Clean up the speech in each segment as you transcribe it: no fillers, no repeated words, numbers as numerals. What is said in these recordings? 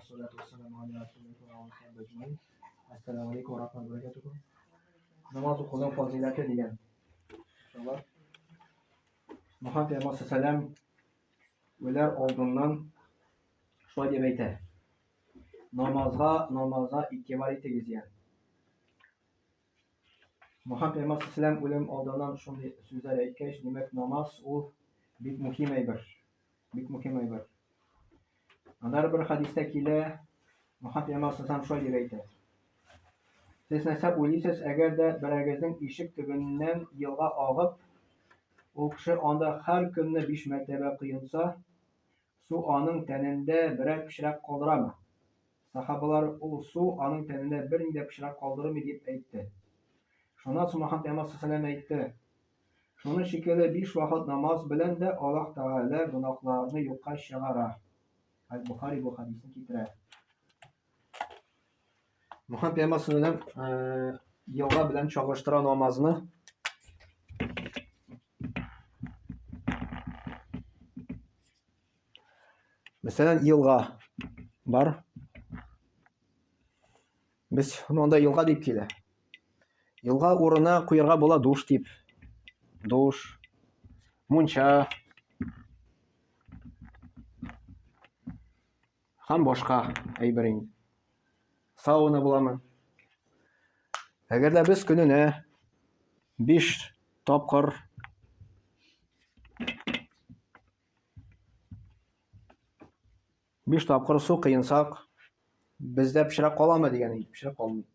Вассалату вассаламу аля расулилlah ва аля сахбиһи әҗмәин. Ассаламу алейкум ва рахматуллаһи ва баракатуһу. Намаз укуның фазыйләте дигән. Иншалла. Мөхәммәд пәйгамбәр саллаллаху үләр алдыннан шулай дип әйтә. Намазга, намазга игътибар итегез дигән. Мөхәммәд пәйгамбәр саллаллаху үлем алдыннан шундый сүзләр әйткәч, димәк, намаз ул бик мөһим әйбер. Бик мөһим әйбер. Аннары бер хәдистә килә, Мөхәммәд пәйгамбәр саллаллаху шулай дип әйтә. Сез нәрсә уйлыйсыз, әгәр дә берәрегезнең ишек төбеннән елга агып, ул кеше анда һәр көнне биш мәртәбә коенса, су аның тәнендә берәр пычрак калдырамы? Сахабалар ул су аның тәнендә берни дә пычрак калдырмый дип әйтте. Шуннан соң Мөхәммәд пәйгамбәр саллаллаху әйтте: Шуның шикелле биш вакыт намаз белән дә Аллаһ Тәгалә гөнаһларны юкка чыгара. Әл-Бухари бу хәдисне китерә. Мөхәммәд пәйгамбәр саллаллаху елга белән чагыштыра намазны. Мәсәлән, елга бар. Без монда елга дип килә. Елга урынына куярга була душ дип. Душ, мунча һәм башка әйбер инде. Сауна буламы? Әгәр дә без көненә 5 тапкыр Биш тапкыр су кыенсак, бездә пычрак каламы дигән инде, пычрак калмый.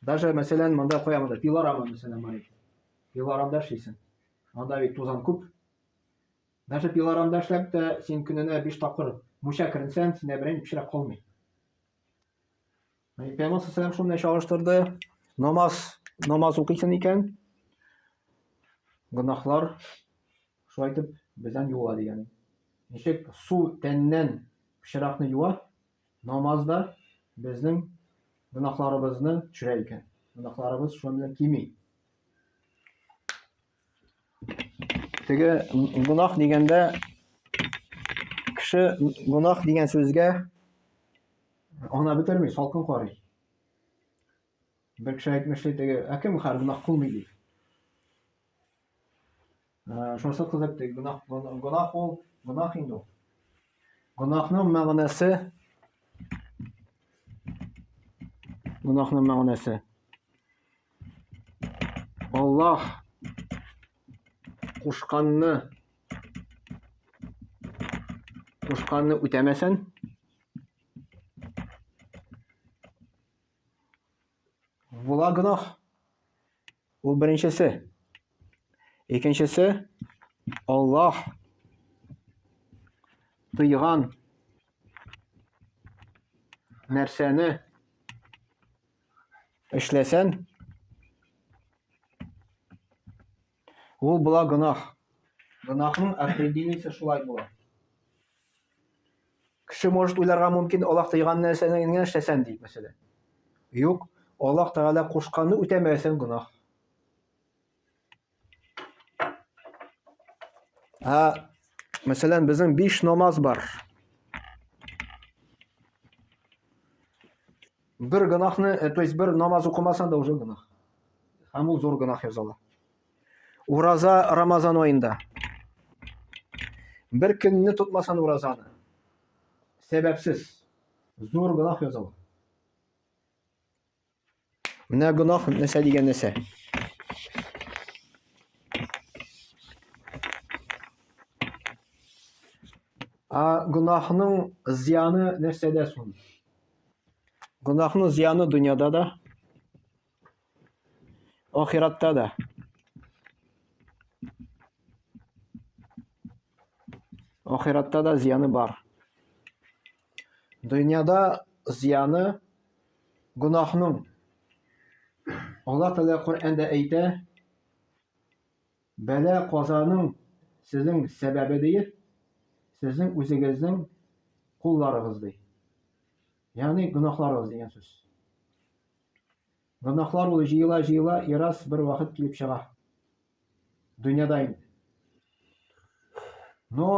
Даже, мәсәлән, монда куям да пилорама, мәсәлән, бар икән. Пилорамда эшлисең. Анда бит тузан күп. Даже пилорамда эшләп тә син көненә биш тапкыр мунча керенсәң, синдә берәр пычрак калмый. Пәйгамбәр саллаллаху шул белән чагыштырды. Намаз, намаз укыйсың икән, гөнаһлар шулай итеп бездән юыла дигән. Ничек су тәннән пычракны юа, намаз да безнең гөнаһларыбызны төшерә икән. Гөнаһларыбыз шуның белән кими. Теге гөнаһ дигәндә кеше гөнаһ дигән сүзгә Ана бетерми, салкын карый. Бер кеше әйтмешли теге, ә кем хәр гөнаһ кылмый ди. Шунысы кызык теге гөнаһ, гөнаһ ул, гөнаһ инде ул. Гөнаһның мәгънәсе гөнаһның мәгънәсе Аллаһ кушканны кушканны үтәмәсән, була гөнаһ. Ул беренчесе. Икенчесе Аллаһ тыйган нәрсәне эшләсән, ул була гөнаһ. Гөнаһның определениесе шулай була. Кеше может уйларга мөмкин, Аллаһ тыйган нәрсәне генә эшләсән дип, мәсәлән. Юк, Аллаһ Тәгалә кушканны үтәмәсәң гөнаһ. Ә, мәсәлән, безнең биш намаз бар. Бер гөнаһны, э, то есть бер намаз укымасаң да уже гөнаһ. Һәм ул зур гөнаһ языла. Ураза Рамазан аенда. Бер көнне тотмасаң уразаны. Сәбәпсез зур гөнаһ языла. Менә гөнаһ нәрсә дигән нәрсә. Ә гөнаһның зыяны нәрсәдә соң? Гөнаһның зыяны дөньяда да, ахиратта да. Ахиратта да зыяны бар. Дөньяда зыяны гөнаһның. Алла Тәгалә Коръәндә әйтә, бәла казаның сезнең сәбәбе диеп, сезнең үзегезнең кулларыгыз ди. Ягъни гөнаһларыгыз дигән сүз. Гөнаһлар ул җыела-җыела, ирас бер вакыт килеп чыга. Дөньяда инде. Но,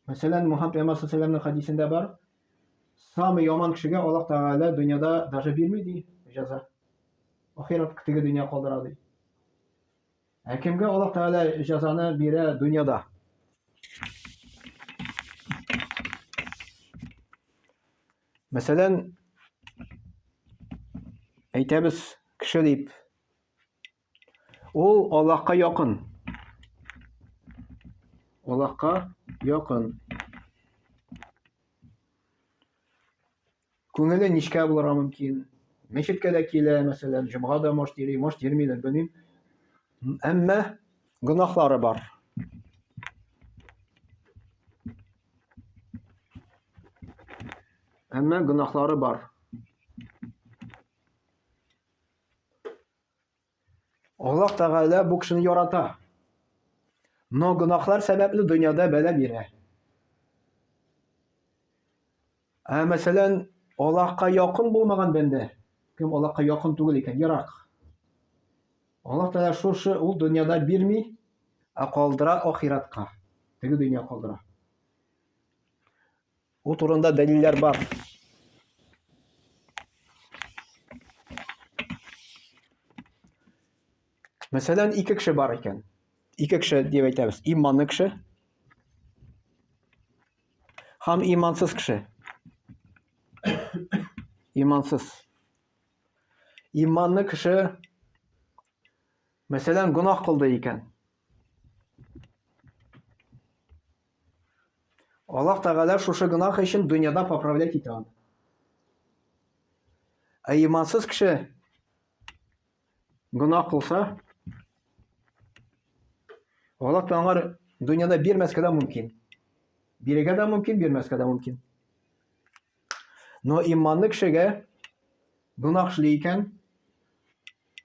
мәсәлән, Мухаммад пәйгамбәр саллаллаху хадисендә бар. Самый яман кешегә Аллаһ Тәгалә дөньяда даже бирми ди җәза. Ахирәт теге дөнья калдыра ди. Ә кемгә Аллаһ Тәгалә җәзаны бирә дөньяда? Мәсәлән, әйтәбез, кеше дип. Ул Аллаһка якын. Аллаһка якын. Күңеле нечкә булырга мөмкин. Мәчеткә дә килә, мәсәлән, җомга да может йөри, может йөрмидер, белмим. Әмма гөнаһлары бар. Әмма гөнаһлары бар. Аллаһ Тәгалә бу кешене ярата. Но гөнаһлар сәбәпле дөньяда бәла бирә. Ә мәсәлән, Аллаһка якын булмаган бәндә, кем Аллаһка якын түгел икән, ерак. Аллаһ Тәгалә шушы ул дөньяда бирми, ә калдыра ахиратка. Теге дөнья калдыра. Бу турында дәлилләр бар. Мәсәлән, ике кеше бар икән. Ике кеше дип әйтәбез. Иманлы кеше һәм имансыз кеше. Имансыз. Иманлы кеше мәсәлән, гөнаһ кылды икән. Аллаһ Тәгалә шушы гөнаһ өчен дөньяда поправлять итә аны. Ә имансыз кеше гөнаһ кылса, Аллаһ Тәгалә дөньяда бирмәскә дә мөмкин. Бирергә дә мөмкин, бирмәскә дә мөмкин. Но иманлы кешегә гөнаһ эшли икән,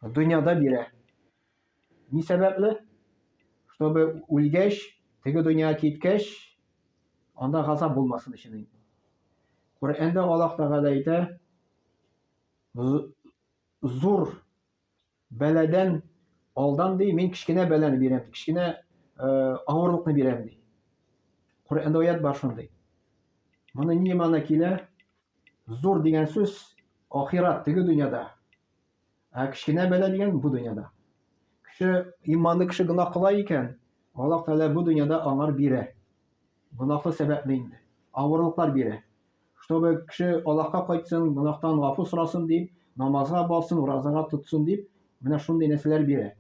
дөньяда бирә. Ни сәбәпле? Чтобы үлгәч, теге дөньяга киткәч, анда газап булмасын өчен инде. Коръәндә Аллаһ Тәгалә әйтә, зур бәладән алдан ди, мин кечкенә бәлане бирәм, кечкенә э, авырлыкны бирәм ди. Коръәндә аят бар шундый. Моны ни мәгънә килә? Зур дигән сүз ахират, теге дөньяда. Ә кечкенә бәла дигән бу дөньяда. Кеше иманлы кеше гөнаһ кыла икән, Аллаһ Тәгалә бу дөньяда аңар бирә. Гөнаһлы сәбәпле инде. Авырлыклар бирә. Чтобы кеше Аллаһка кайтсын, гөнаһтан гафу сорасын дип, намазга бассын, уразага тотсын дип, менә шундый нәрсәләр бирә.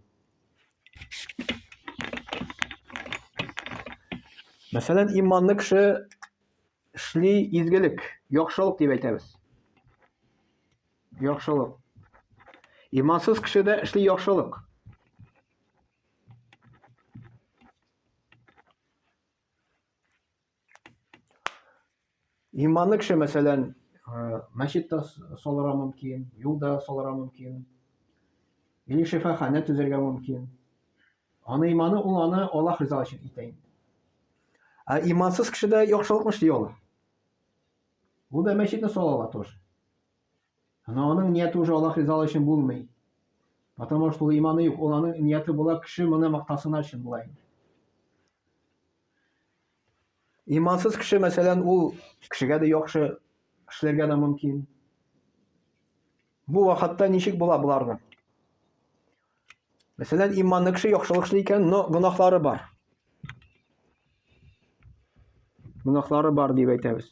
Мәсәлән, иманлы кеше эшли изгелек, яхшылык дип әйтәбез. Яхшылык. Имансыз кеше дә эшли яхшылык. Иманлы кеше, мәсәлән, э, мәчет тә салырга мөмкин, юл да салырга мөмкин, или шифаханә төзергә мөмкин. Аны иманы ул аны Аллаһ ризалыгы өчен итә инде. Ә имансыз кеше дә яхшылыкны эшли ала. Ул да мәчетне сала ала тоже. Но аның нияте уже Аллаһ ризалыгы өчен булмый. Потому что ул иманы юк, ул аның нияте була, кеше моны мактасына өчен була инде. Имансыз кеше, мәсәлән, ул кешегә дә яхшы эшләргә дә мөмкин. Бу вакытта ничек була боларның? Мәсәлән, иманлы кеше яхшылык эшли икән, но гөнаһлары бар. Гөнаһлары бар дип әйтәбез.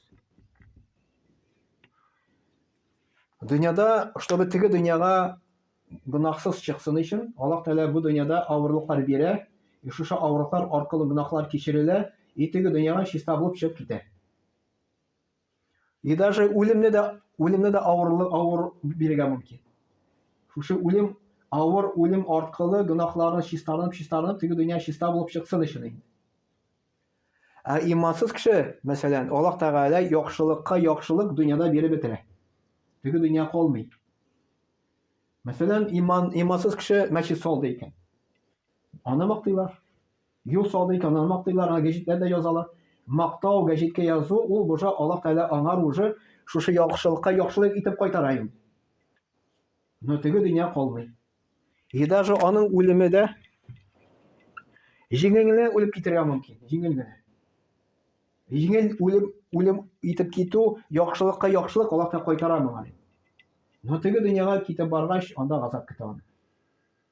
Дөньяда, чтобы теге дөньяга гөнаһсыз чыксын өчен, Аллаһ Тәгалә бу дөньяда авырлыклар бирә, и шушы авырлыклар аркылы гөнаһлар кичерелә, и теге дөньяга чиста булып чыгып китә. И даже үлемне дә үлемне дә авырлы авыр бирергә мөмкин. Шушы үлем авыр үлем аркылы гөнаһларны чистарынып, чистарынып теге дөнья чиста булып чыксын өчен инде. Ә имансыз кеше, мәсәлән, Аллаһ Тәгалә яхшылыкка яхшылык дөньяда биреп бетерә. Теге дөнья калмый. Мәсәлән, иман имансыз кеше мәчет салды икән. Аны мактыйлар. Юл салды икән, аны мактыйлар, аны гәҗитләрдә язалар. Мактау, гәҗиткә язу, ул уже Аллаһ Тәгалә аңар уже шушы яхшылыкка яхшылык итеп кайтара инде. Но теге дөнья калмый. И даже аның үлеме дә җиңел генә үлеп китәргә мөмкин, җиңел генә. Җиңел үлем үлем итеп китү, яхшылыкка яхшылык Аллаһ та кайтара моңа. Но теге дөньяга китеп баргач, анда газап көтә аны.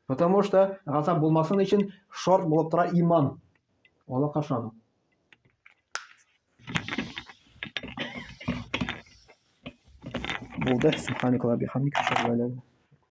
Потому что газап булмасын өчен шарт булып тора иман. Аллаһка ышану. Булды. Субханикалла бихамдика, ашһаду ан ла иляха.